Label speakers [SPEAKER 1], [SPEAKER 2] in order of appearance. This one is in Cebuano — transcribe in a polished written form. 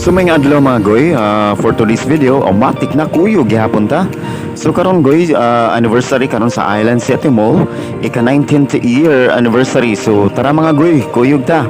[SPEAKER 1] So maayong adlaw, mga goy, for today's video, automatic na kuyog gihapon ta. So karon, goy, anniversary karon sa Island City Mall, ika 19th year anniversary. So tara, mga goy, kuyog ta.